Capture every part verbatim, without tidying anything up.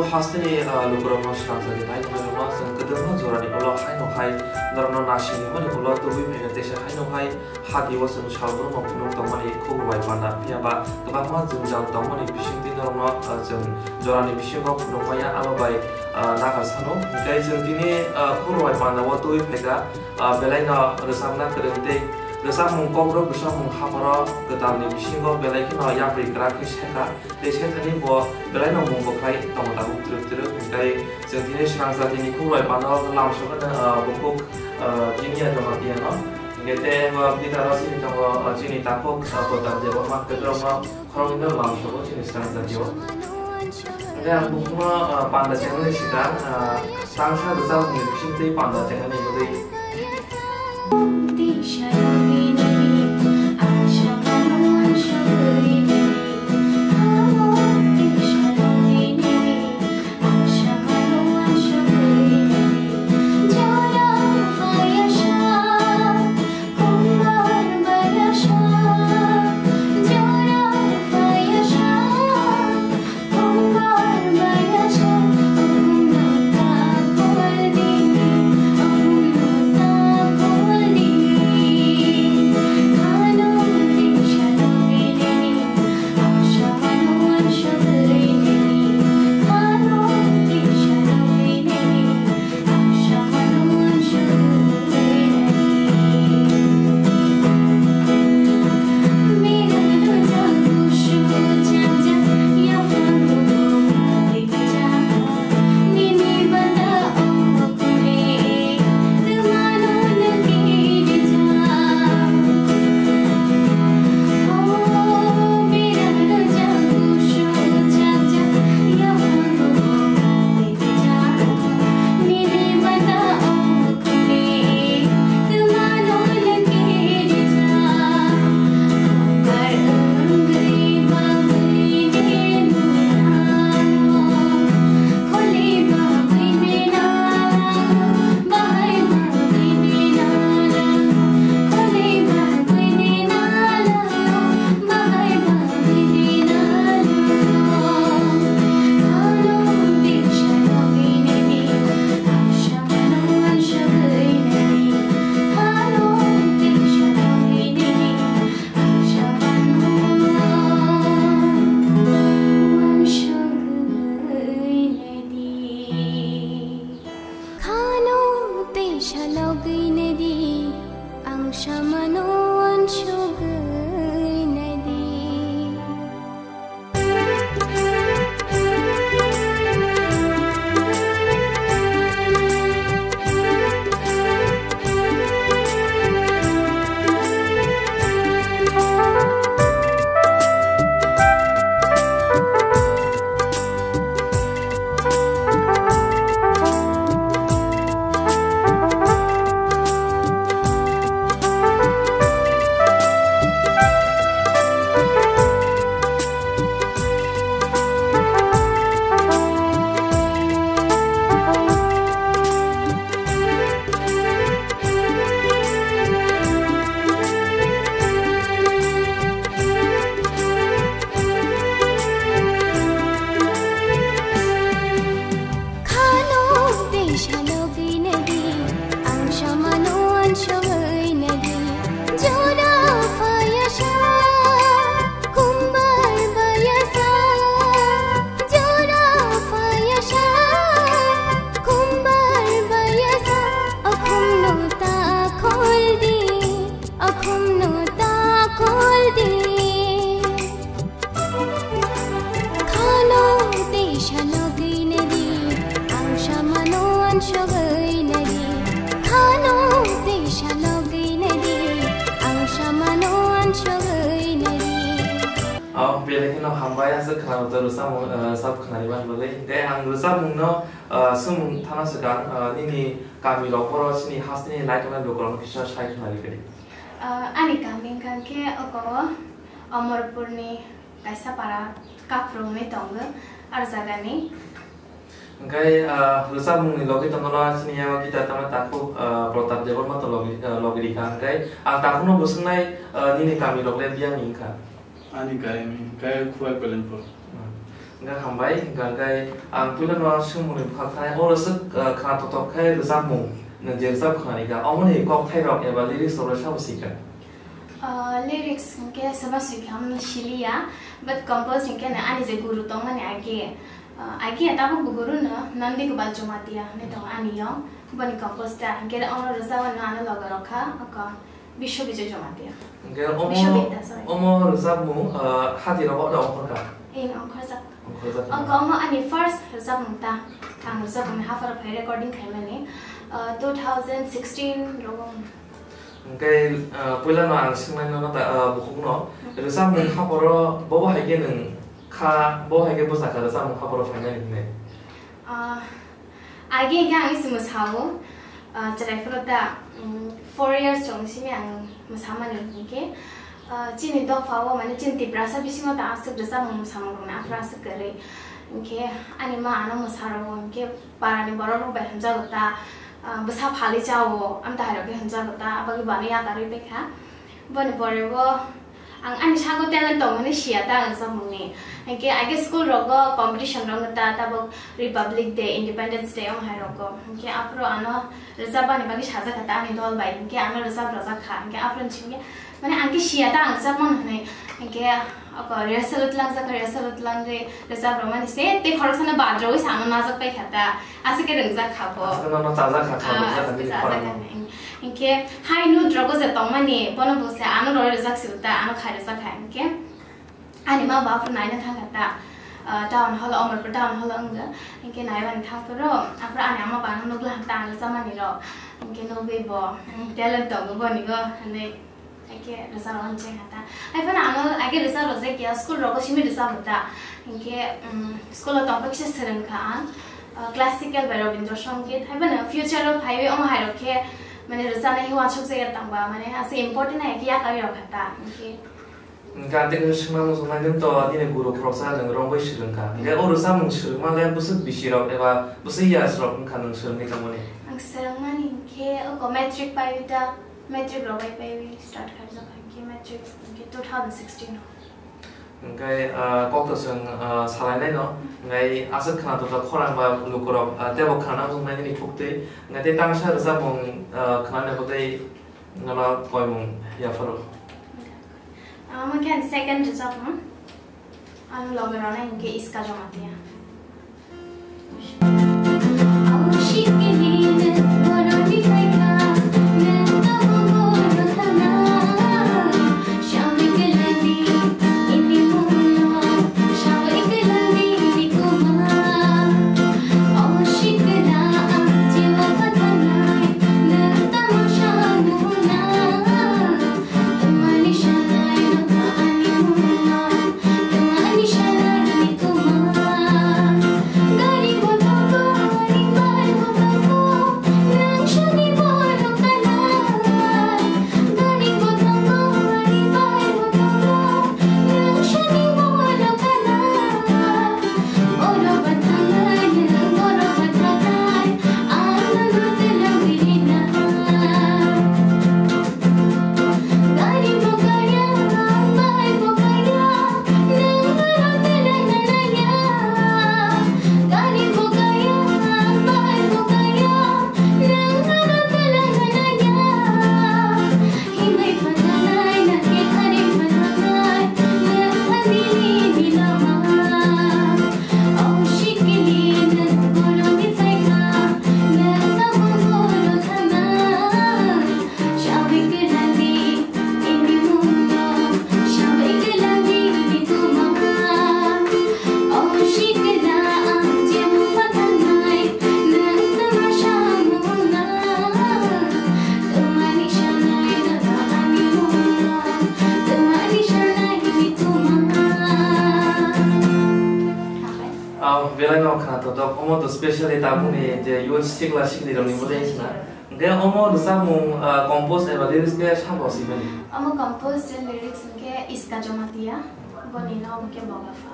Hasteni, ah, lukurokno srangsa di nai, norokno chwng kwdwkma jorani ulo haino hai norokno nasingni mani ulo tubui phaikha, teisa haino hai hati o chwng salbrumno phunuk tongmani khuk rwbai panda, phiya ba kwbangma jwngjal tongmani bisingtwi norokno, ah, chwng jorani bisingo phunuk maya, abo bai, ah, naga sano. Hinkhe chwng tini, ah, khuk rwbai panda o tubui phaikha, ah, belaino rwchapna kwrwng tei rwchapmung kokrok, rwchapmung hapharo kwtalni bisingo belai kheno yapri kwrak khe sekha. Tei sethani bo belaino mung bo khlai tongo tabuk twrwk twrwk. Hinkhe chwng tini srang jatini khuk rwbai pano lamsok no, ah, bukhuk, ah, chini ya joma tiya no. Hinkhe tei bo guitar o chini tongo, ah, chini takhuk, ah, Pradyot Debbarma kwdwrwngno khoroknwino lamsogo chini srang jatio. Hinkhe ang bukhukno, ah, panda chengnani swkang, ah, tangsa rwchapmungni bisingtwi panda chengnani bagwi. Khano tei salogwi nadi, ang samano uansugwi nadi. Khano tei salogwi nadi, ang samano uansugwi nadi. Jora phaiya sa, kumbar baiya sa. Jora phaiya sa, kumbar baiya sa. O khumno ta khol di, o khumno ta khol di. Khano tei salogwi nadi, ang samano uansugwi nadi. Khano tei salogwi nadi, ang samano uansugwi nadi. Oh, belai kheno hambai, aswk khwnarok to rwchapmung, eh, sab khwnariman bagwi. Tei ang rwchapmungno, eh, swngmung thana swkang, eh, nini kamirok, boro chini hasteni naituknai lukurokno kisa sai khwnarikdi. Ah, ani kami wngkha khe oko Omorpurni kaisa para Kapru hwnwi tongo, ar jagani. Hwnkhe, ah, rwchapmungni logi tongo chini yago guitar tama takhuk, ah, Pratap Debbarma to logi, ah, logi rikha. Hwnkhe ang takhukno bo swngnai, ah, nini kamirok le biyangni wngkha? Ani kami khe Khowai Koilanpur. Hmm. Hwnkhe hambai, hwnkhe ang puilano swngmungni bwkha khanai, oro swk, ah, khna totok khe rwchapmung, nwng je rwchap khnani kha, omoni kokthairok eba lyrics rok sabo sikha? Ah, lyrics hwnkhe soba sikha, amno siliya, but compose hwnkhe no ani je guru tongmani age, ah, age tabuk bo guru no Nandi Gopal Jamatia hinwi tongo ani yong, boni compose ta, hwnkhe ono rwchapmano ano loge rokha, oko Biswa Bijoy Jamatia. Hwnkhe omo, Biswa Bidya, sorry. Omo rwchapmung, ah, hati rogo da ongkhorkha? Ei, ongkhorjak. Ongkhorjak. Oko omo ani first rwchapmung ta. Ang rwchapmungni hapharo phai recording khaimani, ah, two thousand sixteen rogo. Hwnkhe, ah, puilano ang swngnaino ta, ah, bukhukno, hmm, rwchapmung hapharo bobo hai khe nwng kha, bobo hai khe bwsa kha rwchapmung hapharo phainani hinwi? Ah, Age hwnkhe ang isi mwsao, ah, chwrai phano ta, mm, four years rokni simi ang mwsamani hwnkhe, ah, chini dophao, mane, chini Tiprasa bisingo ta aswk rwchapmung mwsamung rokni aphuru aswk kwrwi. Hwnkhe ani ma ano mwsarwo, hwnkhe parani borok rok bai hwnjago ta, ah, bwsa phalwi chao, amtwi hai rok khe hwnjago ta, aboni bagwi bo ano yakarwi paikha. Boni pore bo ang ani sago talent tong hwnwi siya ta ang rwchapmungni. Hwnkhe age school rogo competition rok wngkha ta, tabuk Republic Day, Independence Day wng hai rogo. Hwnkhe aphuru ano rwchapmani bagwi sajak kha ta ani dol bai. Hwnkhe ano rwchap rwjak kha. Hwnkhe aphuru simi mane ang khe siya ta ang rwchapmano hwnwi. Hwnkhe oko rehearsal o twlangjak kha, rehearsal o twlangwi rwchap rwmani se tei khoroksano badrawi se ano najak pai kha ta. Aswk khe rwngjak kha bo. Aswk khe nono chajak kha, kha, ah, rwngjak kha, aswk khe nini chajak khorang kha. Hwnkhe high note rogo je tongmani, bono bo se ano roi rwjak si ta, ano khai rwjak kha. Hwnkhe ani ma ba phuru naina thang kha ta, ah, town hall, Amarpur town hall wngkha. Hwnkhe naimani thang phuru, aphuru ani ama ba no nukla ta ang rwjamani rok. Hwnkhe nugwi bo, mm, talent tongo boni bo, hinwi. Ake rwchapmung chengkha ta. Hai phano ano age rwchap rwjak ya, school rogo simi rwchap ta. Hwnkhe, um, school o tongkha kisa swrwngkha ang, uh, classical bai Rabindra Sangeet. Hai phano future o phaiwi omo hai rok khe, mane, rwchapnai khe uansuk jaya tangba, mane, ase important hai khe yakarwi rokha ta. Hwnkhe. Hwnkhe ang tei kisa swngna muchungnai, nwng to nini guru khoroksa nwng romwi swrwngkha. Hwnkhe o rwchapmung swrwngma le bwswk bisi rok eba bwswk years rok wngkha nwng swrwngwi tongmani? Ang swrwngmani hwnkhe oko matric paiwi ta. Matric rok bai pai start khaijak, hwnkhe matric hwnkhe two thousand sixteen o. Hwnkhe, ah, kok to chwng, ah, salainai no, hwnkhe aswk khwna tongthok khorang ba lukurok, ah, teibo khwna nangjaknai nini thuktwi, hwnkhe tei tangsa rwchapmung, ah, khwnani bagwi nono koimung yapharo. Omo khe ani second rwchapmung. Ang loge rwnai hwnkhe Iska Jamatia. Ah, belai no khwna tongthok, omo to specially tabukni je youth sikla sikli rokni mode wngkha na. Hwnkhe omo rwchapmung, ah, compose eba lyrics khe sabo swimani? Omo compose je lyrics hwnkhe Iska Jamatia, boni no hwnkhe Bogapha.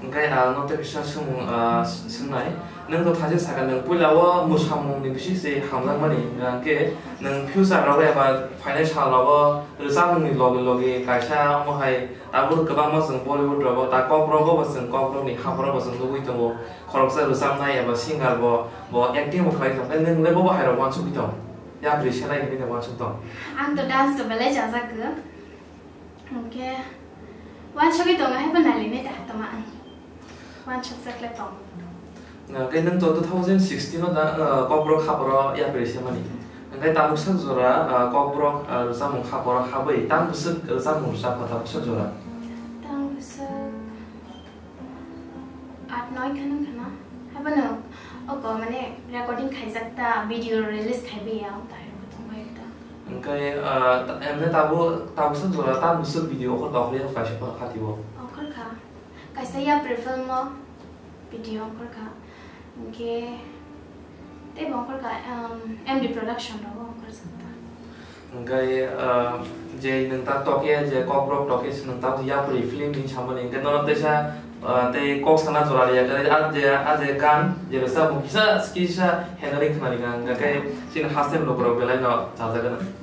Hwnkhe, ah, no tei kisa swngmung, ah, s-, swngnai. Nwng to thaisa saka, nwng puila o mwsamungni bising se hamjakmani, hwnkhe nwng future rogo eba phainai sal rogo rwchapmungni logi logi kaisa omo hai tabuk kwbangma chwng Bollywood rogo, ta Kokborok bo chwng Kokborokni hapharo bo chwng nugwi tongo. Khoroksa rwchapnai eba singer bo, bo acting bo khlai tong. Tei nwng le bo bo hai rok uansugwi tong? Yapri se nai hinwi nwng uansuk tong? Ang to dance to belai chajak khe. Hwnkhe, uansugwi tongo hai bo nalini da tongma ang. Uansukjak le tongo. Hwnkhe nwng to two thousand sixteen o da, ah, Kokborok hapharo yapri se mani. Hwnkhe tabuk sak jora, ah, Kokborok, ah, rwchapmung hapharo habwi tang bwswk rwchapmung rwchapkha tabuk sak jora? Tang bwswk Aat noi kheno kheno. Haibano oko mane recording khaijak ta, video release khaibai ya, o tai rok thung bai ta. Hwnkhe, ah, ta-, emne tabo, tabo sa jora ta musuk video okhor dokhor ya kaisa phano khati bo. Okhor kha. Kaisa ya prefer mo video okhor kha. Hwnkhe Tei bo wngkha, um, M D Production rogo wngkha sakta. Hwnkhe, uh, je nwng ta tokya, je Kokborok tokya se nwng ta yapri film ni samani, hwnkhe nono teisa, uh, tei kok sana jora riya khe, a je, a je gan, je rwchapmung kisa, kisa henari khwnani gan, hwnkhe chini haste ni lukurok belai no chajakgwi.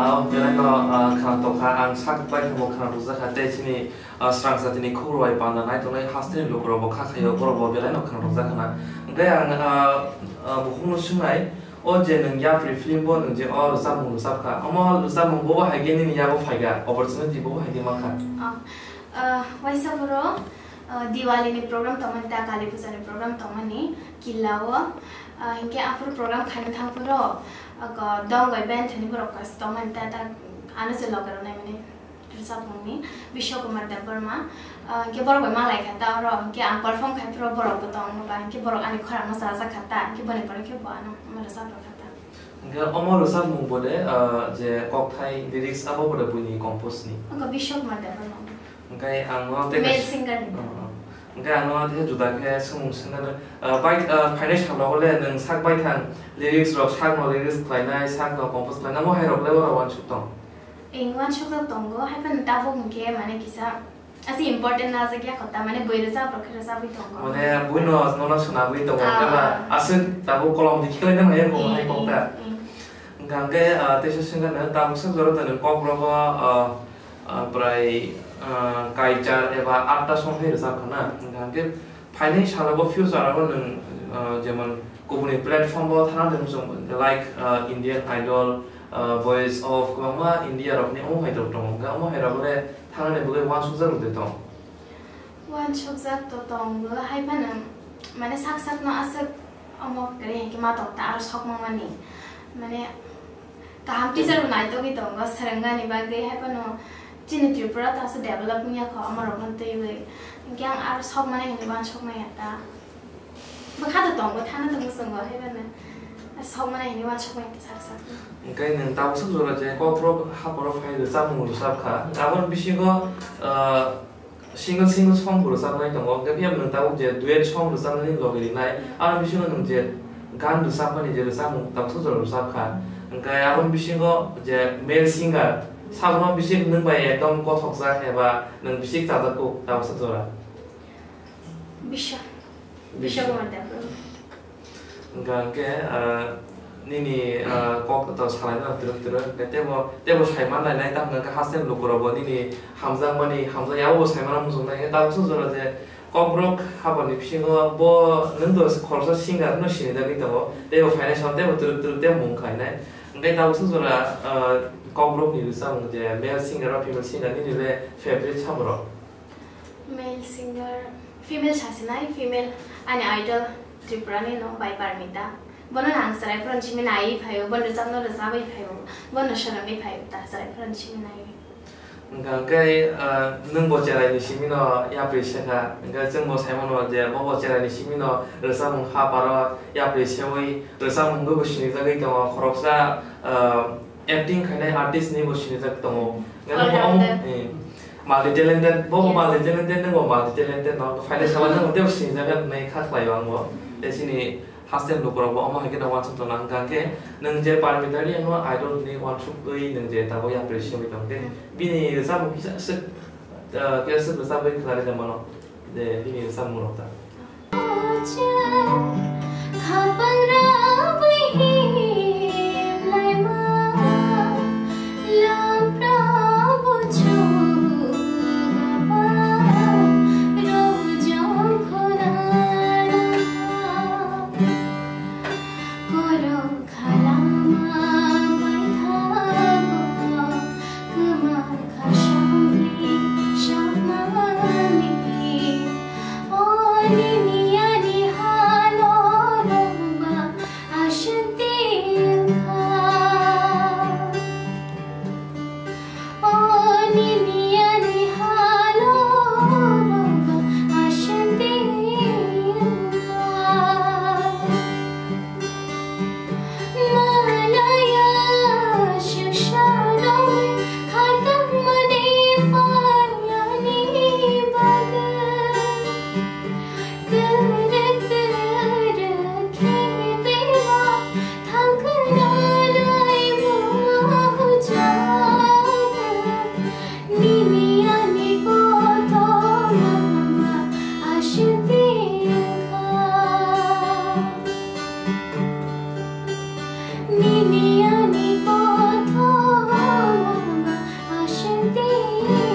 Ah, belai no, ah, khna tokha, ang sak bai khe bo khna rwjakha, tei chini, ah, srang jatini khuk rwbai panda nai tongnai hasteni lukurok bo kha khaio, borok bo belai no khna rwjakha na. Hwnkhe ang, ah, ah, bukhukno swngnai, o je nwng yapri film bo nwng je o rwchapmung rwchapkha, omo rwchapmung bobo hai khe nini yago phaikha, opportunity bobo hai khe mankha? Ah, ah, waisa borok, ah, Diwali ni program tongmani ta, Kali Puja ni program tongmani killa o, ah, hinkhe aphuru program khaina thangphuru, ah, ko Dongoi band thani borok kaisa tongmani ta, ta ano se loge rok naimani. Rwchapmungni Bishwa Kumar Debbarma, ah, hinkhe borok bai malai kha ta oro, hinkhe ang perform khai phuru borok bo tong ba, hinkhe borok ani khorang no chajak kha ta, hinkhe boni pore khe bo ano rwchap rw kha ta. Hinkhe omo rwchapmung bo de, ah, je kokthai lyrics abo bo de buini compose ni? Wngkha Bishwa Kumar Debbarma. Hinkhe ang no tei male singer ni. Oh, oh. Hinkhe ang no tei juda khe swngmung swngna, ah, bai, ah, phainai salo le nwng sak baithang lyrics rok, sak no lyrics khlainai, sak no compose khlainai, mo hai rok le oro uansuk tong? Eng uansukjak tongo, hai phano tabuk hinkhe mane kisa asi important najak ya kho ta, mane bui rwchap rok khe rwchapwi tongo. Mane bui no nono swnamwi tongo, ah, tei ba ah. Aswk tabuk kolom di khiklai nang ya kho hai kok ta. Mm, mm. Hwnkhe, ah, teisa swngkha no tabuk swk jora tani kok rogo, ah, ah, prai, ah, kaichar eba atta song hai rwchap khana. Hwnkhe phainai salo bo future o nwng, ah, jemon kubuni platform bo thana de muchung, like, ah, Indian Idol, ah, Voice of, kwbangma India rokni omo hai rok tongo, hwnkhe omo hai rok le thana ni bagwi uansukjak rwdi tong? Uansukjak to tongo, hai phano mane sak sak no aswk Omo kwrwi hinkhe ma tongta aro sokma mani. Mane kaham teacher bo naitogwi tongo, swrwngani bagwi, hai phano chini Tripura ta aswk develop wngya kho, amorokno twiwi. Hinkhe ang aro sokmani hinwi uansukmaya ta. Bwkha to tongo, thana to muchungo, hai phano sokmani hinwi uansukmaya ta sak sak. Hinkhe nwng tabuk swk jora je Kokborok hapharo phai rwchapmung rwchap kha. Aboni bisingo, ah, single single song bo rwchapnai tongo, hwnkhe phiya nwng tabuk je duet song rwchapnani logi rinai, aboni bisingo nwng je gan rwchapmani je rwchapmung tabuk sojora rwchap kha, hwnkhe aboni bisingo je male singer, sabono bisik nwng bai ekdom gothokjak eba nwng bisik chajak kuk tabuk sojora? Biswa. Biswa. Biswa Kumar Debbarma. Hwnkha hwnkhe, ah, nini, ah, kok to salaimano twrwk twrwk, hwnkhe teibo, teibo saiman lainai, tamo hwnkhe haste ni lukurokbo nini hamjakmani, hamjakya, abobo saimano muchungnai, hwnkhe tabuksa jora je Kokborok haphani bisingo bo nwng to khoroksa singer no sinijagwi tongo, teibo phainai song teibo twrwk twrwk teibo mung khlainai, hwnkhe tabuksa jora, ah, Kokborokni rwchapmung je male singer ba female singer nini le favorite saborok? Male singer, female sasinai, female ani idol Tripura ni no bai Parmita. Bono ang chwrai phano simi naiwi phaio, bono rwchapno rwchapwi phaio, bono swrwngwi phaio, ta chwrai phano simi naiwi. Hwnkha hwnkhe, ah, nwng bo chwrai ni simi no yapri se kha, hwnkhe chwng bo sai mano je bo bo chwrai ni simi no rwchapmung ha paro yapri sewi rwchapmung bo sinijagwi tongo, khoroksa, ah, acting khainai artist ni bo sinijak tongo. Ngano bo omo, all-rounder. Eh, multi talented, bo bo, yes, multi talented, nwng bo multi talented no, phainai sala nwng tei bo sinijak nai kha khlai o ang bo. Tei chini haste ni lukurok bo omo hai khe no uansuk tongna hwnkha khe nwng je Parmita Reang no idol hinwi uansukwi nwng je tabuk yapri sewi tong khe, hmm, bini rwchapmung kisa swk, ah, kisa swk rwchapwi khwlai da mano. De, bini rwchapmung rok ta. Khalama bai thago kwma khasangni sakmani. O nini ani hano rwngba aswk tengkha. O nini ani hano rwngba aswk tengkha. Malaya shusharong khatam mani payani baga. Tara tara khibima thangkana lai muma hujana. Nini ani kothoma aswk tengkha. Nini ani kothoma aswk tengkha.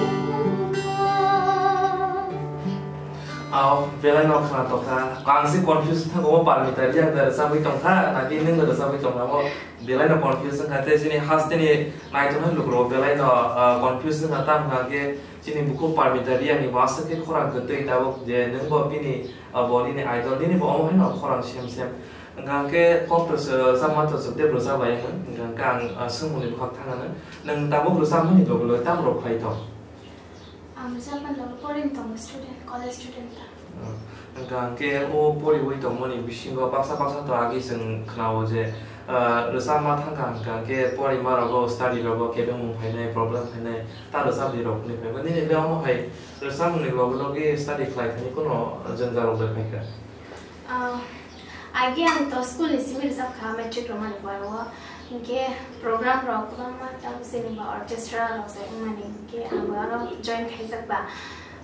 Ao, belai no khna tokha. Ang se confuse thango, o Parmita Reang da rwchapwi tongkha, na ki nwng da rwchapwi tongkha, o belai no confuse wngkha. Tei chini haste ni naitongnai lukurok belai no, ah, confuse wngkha, tamo hwnkha khe chini bukhuk Parmita Reang ni bo aswk khe khorang kwtwi tabuk je nwng bo bini, ah, bo nini idol, nini bo omo hai no khorang sem sem. Hwnkha khe kok to se rwchapma to se tei rwchap bai hwnkha khe ang, ah, swngmung ni bwkhak thang ano. Nwng tabuk rwchapmani logi logi tamo rok khlai tong? Ang rwchapmani logi pori tongo student, college student ta. Hmm. Hwnkha hwnkhe o poriwi tongmani bisingo baksa baksa to agi chwng khnao je, ah, rwchapma thangkha hwnkha hwnkhe porima rogo, study rogo kebengmung phainai, problem phainai, ta rwchapni rok hwnwi phaikha. Nini le omo hai rwchapmungni logi logi study khlai thani kuno jwngjal rok bai phaikha? Ah, agi ang to school ni simi rwchap kha, matric rwmani pore o. Hinkhe program rok kwbangma, tamo chini ba orchestra rok se wngmani, hinkhe ang bo aro join khaijak ba,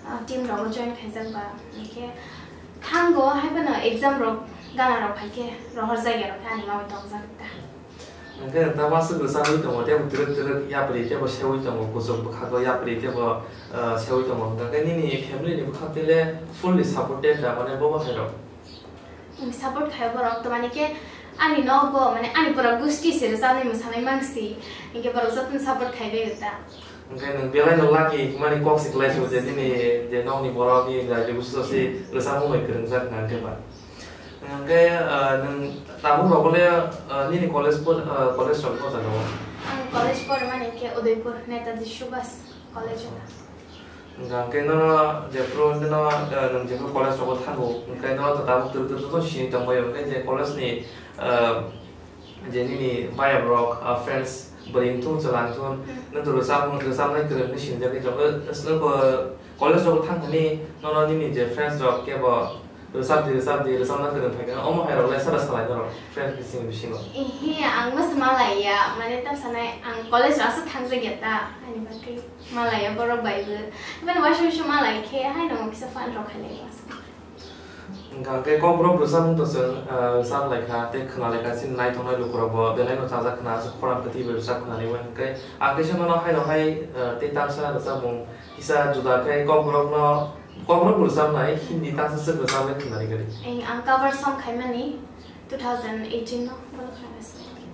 ah, team rogo join khaijak ba. Hinkhe thango hai phano exam rok, gana rok phai khe rohor jagya rok khe ani mamai tongjak ta. Hwnkhe ta masuk rwchapwi tongo, tebo twrwk twrwk yapri, tebo sewi tongo, kuchuk bwkhago yapri, tebo, ah, sewi tongo. Hwnkhe nini family ni bwkhak tei le fully supported da, mane bobo hai rok? Ang support khaio borok, to mane khe ani nogo, mane ani pura gusti se rwchapnai mwsanai mangsi, hinkhe borok jotono support khai bai ta. Hwnkhe nwng belai no lucky hwnmani kok se kwlai se je nini je nokni borok ni jai je busu se rwchapmung bai kwrwngjak hwnkha hwnkhe ba. Hwnkhe, ah, nwng tabuk rok le, ah, nini college por-, ah, college rok bo jaga o? Ang college pormani khe Udaipur Netaji Subhas College o. Hwnkhe nono jephru nono, ah, nwng jephru college rogo thango, hwnkhe nono to tabuk twrwk twrwk joto sini tongbaio, hwnkhe je college ni, ah, je nini bayap rok, ah, friends bwrwi wngthun chwla wngthun, hmm, nwng to rwchap-, rwchapnai kwrwngwi sinijagwi tongo. College rogo thangthani nono nini je friends rok kebo rwchapdi, rwchapdi, rwchapna kwrwng phaikha, omo hai rok le sara salai norok friends bising bisingo? Ihi, ang masa malaiya, mane tam sanai ang college rok aswk thangjak ya ta, ani bagwi malaiya borok bai bo. Even waisa waisa malai khe, hai no kisa fun rok khailai masa. Hwnkha khe kokborok rwchapmung to chwng, ah, rwchap laikha tei khwna laikha, chini naitongnai lukurok bo belai no chajak khna, aswk khorang kwtwi bai rwchap khna nai bai hwnkhe, ang kisa nono hai no hai, ah, tei tamsa rwchapmung kisa juda khe kokborok no Kokborok bo rwchapnai, Hindi tangsa swk rwchapnai khwnari gari. Ang, ang cover song khaimani two thousand eighteen no, borok khna rwchapnai.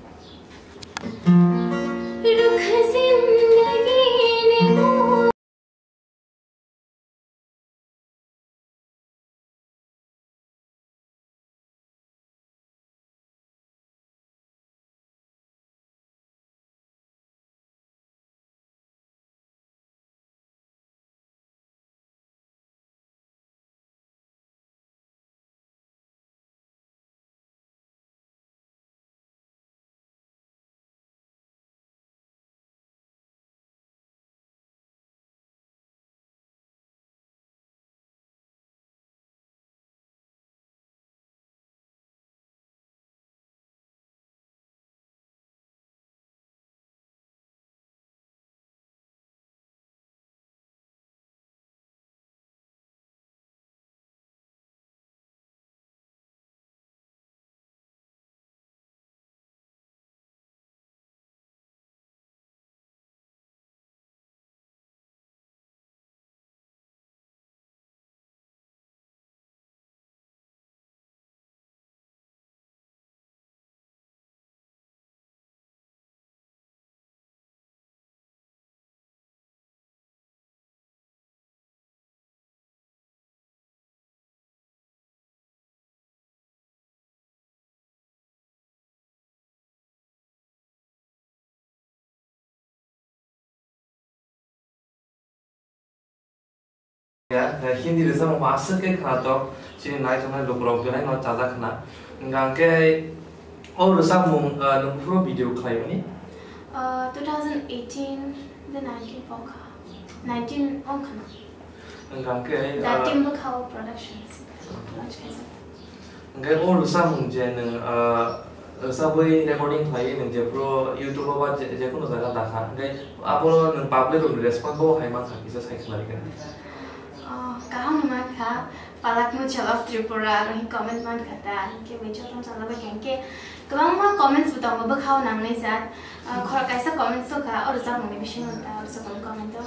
Rukh zindagi ne mo- Ya, eh, Hindi rwchapmung aswk khe khwnathok, chini naithoknai lukurok belai no chajak khna. Hwnkha khe o rwchapmung, eh, nwng phuru video khlaimani? Uh, two thousand eighteen, the nineteen pokha. Nineteen ongkhana. Hwnkha khe, uh, Datim Bwkhao Productions. Launch khaijak. Hwnkhe o rwchapmung je nwng, uh, rwchabwi recording khlaiwi nwng jephru YouTube o ba je, jekunu jaga dakha. Hwnkhe abo nwng public rokni response bo hai mankha kisa sai khwlai kha. Oh, kaham mankha. Palak Muchal of Tripura, aro hi comment man kha ta, hinkhe bai jotono chalabai kha, hinkhe kwbangma comments bo tongo bwkhao nangnai jat. Ah, khorok kaisa comments o kha, o rwchapmungni bisingo ta, o rwchapmungni comment o.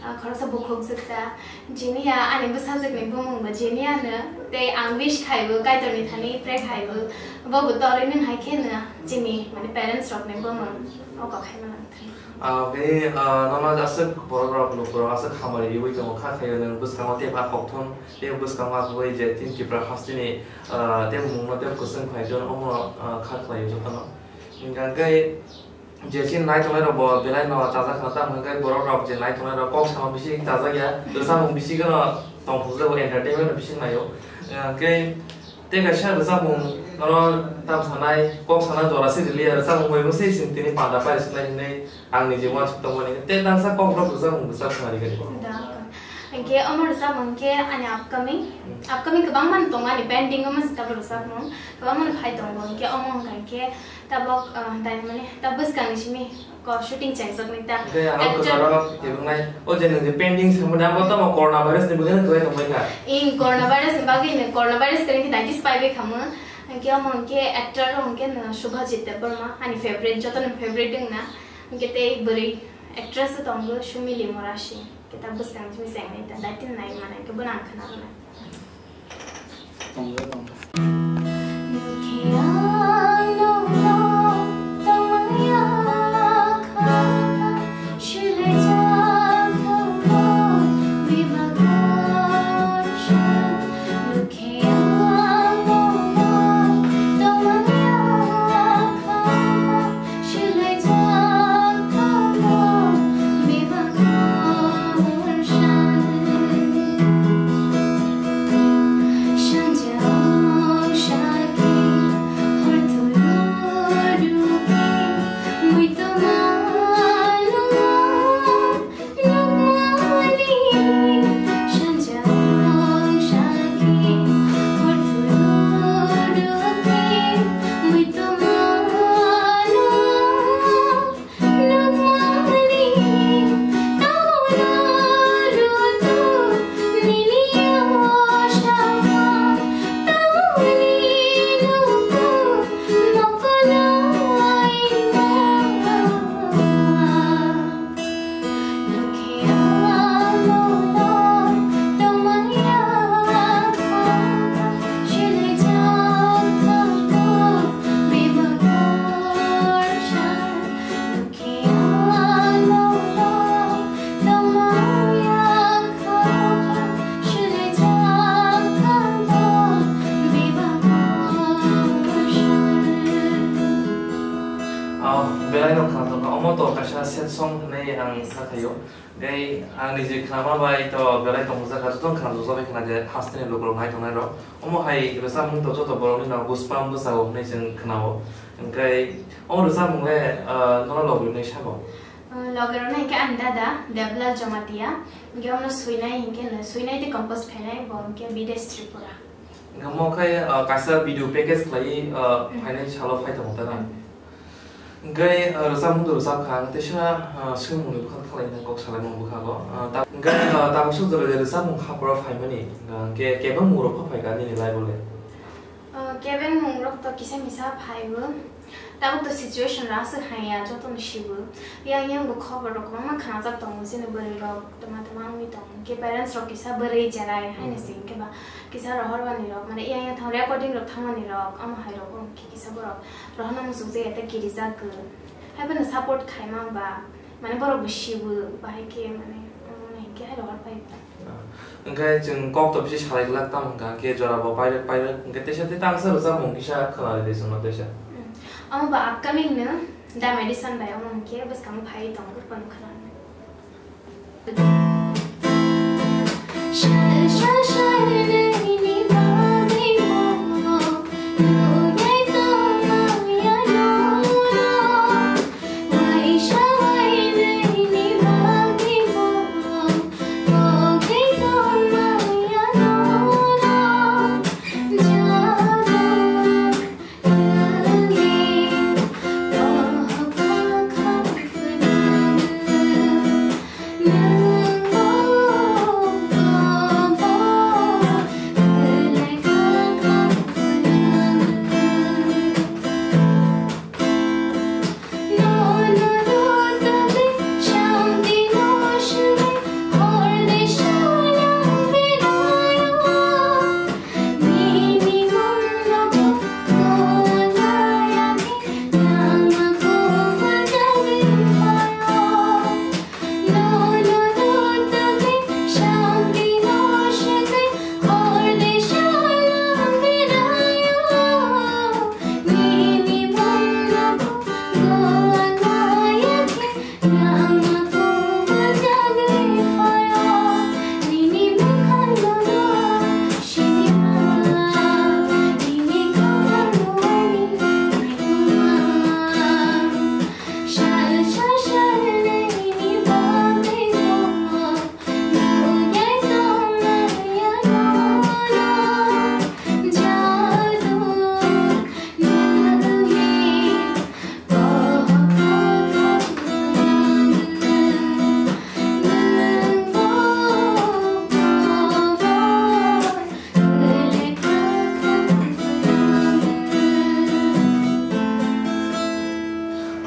Ah, khoroksa bukhukjwk ta, Jenia, ani bwsajwkni bumung bo Jenia no, tei ang wish khaibo Kaitorni thani pray khaibo, bo bo torwi nwng hai khe no chini, mane, parents rokni bumung, o kok hai ma nang thai. Ah, bini, ah, nono aswk borok rok, lukurok aswk hamari riwi tongo, kha khaio nwng bwskango tei ba kokthum. Tei bwskango achugwi je chini Tripura hasteni, ah, tei mungno tei kwchwng khlai tongo, omo, ah, kha khlaio jotono. Hwnkha khe je chini naithoknai rok bo belai no chajak khna, tamo hwnkhe borok rok je naithoknai rok kok sama bisi chajak ya, rwchapmung bisi kheno tongthokjak, entertainment no bisi khlaio. Hwnkha khe tei kaisa rwchapmung nono tam sanai, kok sana jora se rwliya, rwchapmung bai mwsai chwng tini panda pai swnai hinwi Ang niji uansuk tongmani, tei tangsa kokborok rwchapmung bwsa khwnari gari. Da, hwnkhe omo rwchapmung khe ani upcoming, Hmm. upcoming kwbangma tongo ani pending o, masa tabuk rwchapmung kwbangma phai tongo, hwnkhe omo hwnkha khe tabuk, ah, tai mani ta bwskang simi ko shooting chengjaknai ta. Hwnkhe ano actor kwcharo kebwngnai, o je nwng je pending samani abo tamo corona virus ni bagwi no kwlai tongbai kha. Ing corona virus ni bagwi no, corona virus kwrwngkhe daiti spy bai khamu. Hwnkhe omo hwnkhe actor hwnkhe no Shubhajit Debbarma, ani favorite, jotono favorite wngna. Hwnkhe tei bwrwi actress o tongo Sumili Morasi, hwnkhe ta bwskang simi chengnai ta, daitino nai mano, hwnkhe bono ang khna rwnai. Tongo, tongo. Sa thaio. Tei ang niji khnama bai to belai tongmung jakha, jotono khna jokjak bai khna je hasteni lukurok nai tongnai rok. Omo hai rwchapmung to joto borokni no goosebump bwsao hwnwi chwng khnao. Hwnkhe omo rwchapmung le, ah, nono logi hwnwi sabo? Ah, logi rokno hinkhe ani dada Deblal Jamatia, hinkhe omono swinai hinkhe no swinai tei compose khainai bo hinkhe Bidesh Tripura. Hwnkhe mo khe, ah, kaisa video package khlaiwi, ah, Mm. phainai salo phai tongo ta na? Mm. Hwnkhe, ah, rwchapmung to rwchap kha, ang teisa, ah, swngmungni bwkhak thalaina kok salaimung bwkhago. Ah, ta-, hwnkhe, ah, tabuk swk jora je rwchapmung hapharo phaimani, ah, hwnkhe kebengmung rok pha phaikha nini life o le? Ah, kebengmung rok to kisa misa phaibo. Tabuk to situation rok aswk haiya, jotono sibo. Yang yang bo khobor rok kwbangma khnajak tongo, chini bwrwi rok twma twma wngwi tongo. Hwnkhe parents rok kisa bwrwi cherai haino Mm. se hwnkhe ba kisa rohor bani rok, mane yang yang thang recording rok thangmani rok, omo hai rok hwnkhe kisa borok rohorna muchuk jaya tei kirijak kwrwi. Haiphano support khaima wngba, mane borok bo sibo, bahai khe mane, omo hwnkhe hai rohor phai. Ah, hwnkhe chwng kok to bisi salai glak tamo hwnkha, hwnkhe jora bo pairwk pairwk, hwnkhe teisa tei tangsa rwchapmung kisa khwnari di chwngno teisa. Hmm. Omo ba upcoming no, Da Medicine bai omo hwnkhe bwskango phai tongo, phano khwnanai.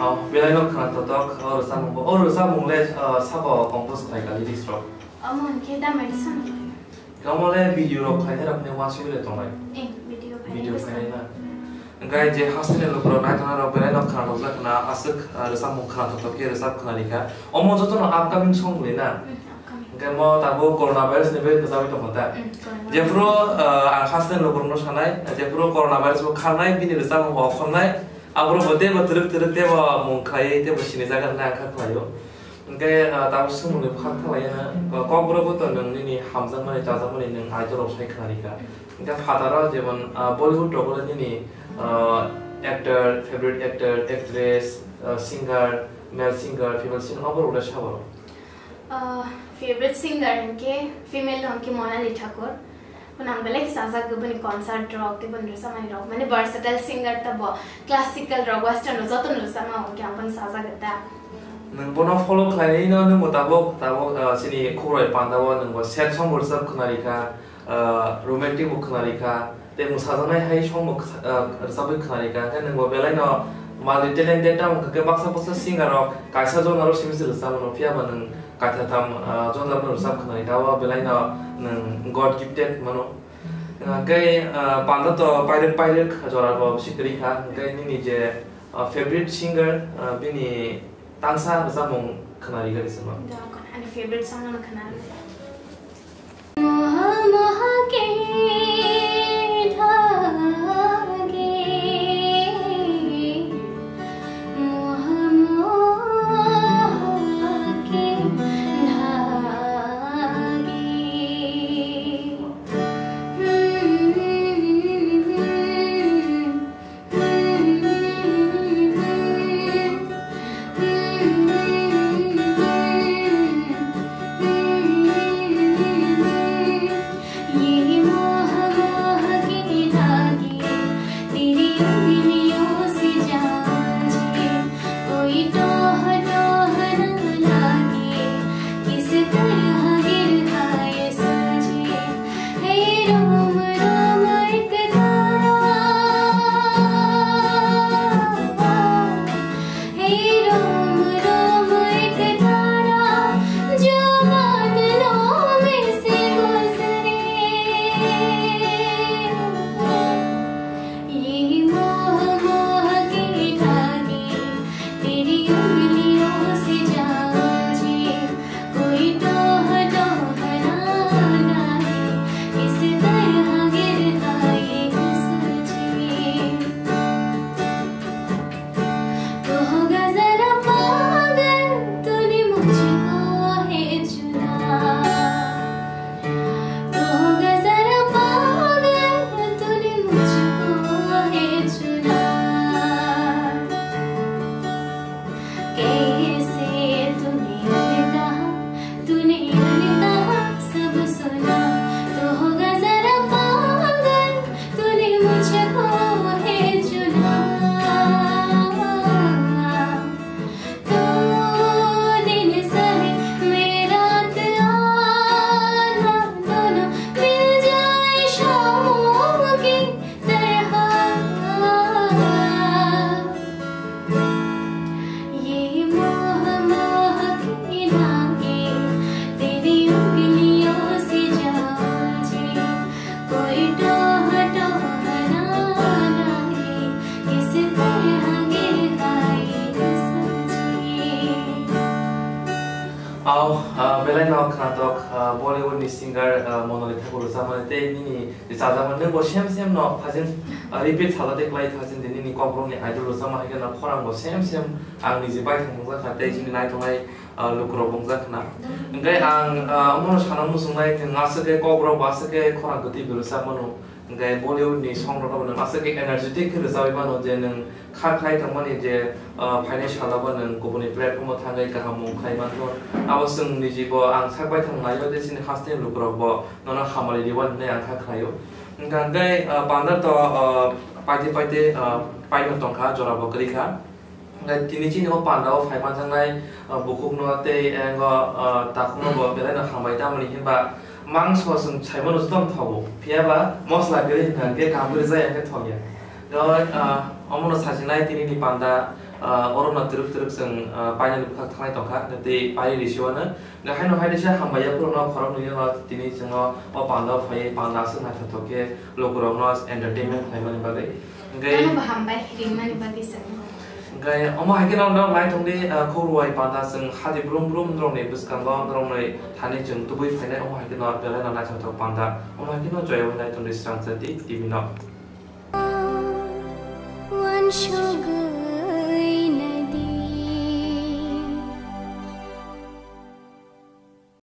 Oh, belai no khna totok, o rwchapmung bo, o rwchapmung le, ah, sabo compose khlai ka lyrics rok? Omo hwnkhe Da Medicine. Omo le video rok khlai rok ne uansugwi le tongnai. Eh, video khlai Video rok khlai na. Hwnkhe je hasteni lukurok naithoknai rok belai no khna rok jak na aswk, ah, rwchapmung khna totok khe rwchap khna rikha. Omo jotono upcoming song le na. Hmm, upcoming. Hwnkhe mo tabuk corona virus ni bagwi kwchagwi tongkha ta. Hmm, corona virus. Jephuru, ah, ang hasteni lukurokno sanai, jephuru corona virus bo kharnai, bini rwchapmung bo okhornai, aborok bo teibo twrwk twrwk teibo mung khlaiwi teibo sinijak hwnwi ang kha khlaio. Hwnkhe, ah, tabuk swngmungni bwkhak thalaina, ah, kokborok bo to nwng nini hamjakmani chajakmani nwng idol rok sai khna rikha. Hwnkhe phataro jemon, ah, Bollywood rogo nini, ah, actor, favorite actor, actress, ah, singer, male singer, female singer, oborok le sabo? Ah, favorite singer hwnkhe female hwnkhe Monali Thakur. Phano ang belai khe chajak bini concert rok, tei bini rwchapmani rok. Mane versatile singer ta bo, classical rok, western rok jotono rwchapma hwnkhe ang bono chajak ta. Nwng bono follow khlainai no nwng bo tabuk, tabuk, ah, chini Khuroi panda o nwng bo sad song bo rwchap khna rikha, ah, romantic bo khna rikha, tei mwsajaknai hai song bo khsa-, ah, rwchapwi khna rikha. Hwnkhe nwng bo belai no multi talented, tamo hwnkhe baksa baksa singer rok kaisa genre o simi se rwchap mano, phiya ba nwng kaithatham, ah, genre no rwchap khna rikha, o belai no nwng God gifted mano. Hwnkhe, ah, panda to pairwk pairwk jora bo sikri kha, hwnkhe nini je, ah, favorite singer, ah, bini tangsa rwchapmung khna rikha se ma? Da, ani favorite song no khna. Khnatok, ah, Bollywood ni singer, ah, Monali Thakur rwchapmani tei nini chajakmani nwng bo same same no thajin, ah, repeat salate kwlai thajin di nini Kokborok ni idol rwchapma hai kheno khorang bo same same ang niji baithang wngjak kha tei chini naithoknai, ah, lukurok bo wngjak khna. Hwnkhe ang, ah, omono sana muchungnai thwng aswk khe Kokborok bo aswk khe khorang kwtwi bo rwchapmano. Hwnkhe Bollywood ni song rok no nwng aswk khe energetic khe rwchapwi mano je nwng kha khlai tongmani je, ah, phainai salo bo nwng kubuni platform o thangwi kaham mung khlai manthogo. Abo chwng niji bo ang sak baithang naio je chini hasteni lukurok bo nono hamari rwi hwnwi ang kha khlaio. Hwnkhe, ah, panda to, ah, paite paite, ah, paino tongkha, jora bo kwrwi kha. Hwnkhe tini chini o panda o phai manjaknai, ah, bukhukno tei, eh, o, ah, takhukno bo belai no hambai tamoni hinba mangso chwng saimano jotono thogo, phiya ba mosla kwrwi hwnkha hwnkhe kaham kwrwi jaya hwnkhe thokya. Tei, ah, omono sajinai tini ni panda, ah, oro no twrwk twrwk chwng, ah, painani bwkhak thangnai tongkha, tei pai risiwano. Haino hai kaisa hambai ya phuru no khorok nwi no tini chwng o panda o phai panda aswk naithothok khe lukurok no entertainment khlaimani bagwi. Hwnkhe Nono bo hambai ringmani bagwi chwng. Hwnkhe omo hai kheno norok naithok di, ah, khorwai panda chwng hadi brum brum norokni bwskango norokni thani chwng tubui phainai omo hai kheno belai no naithothok panda. Omo hai kheno joya wngnai tongdi Srang Jati T V no. Uansukgwi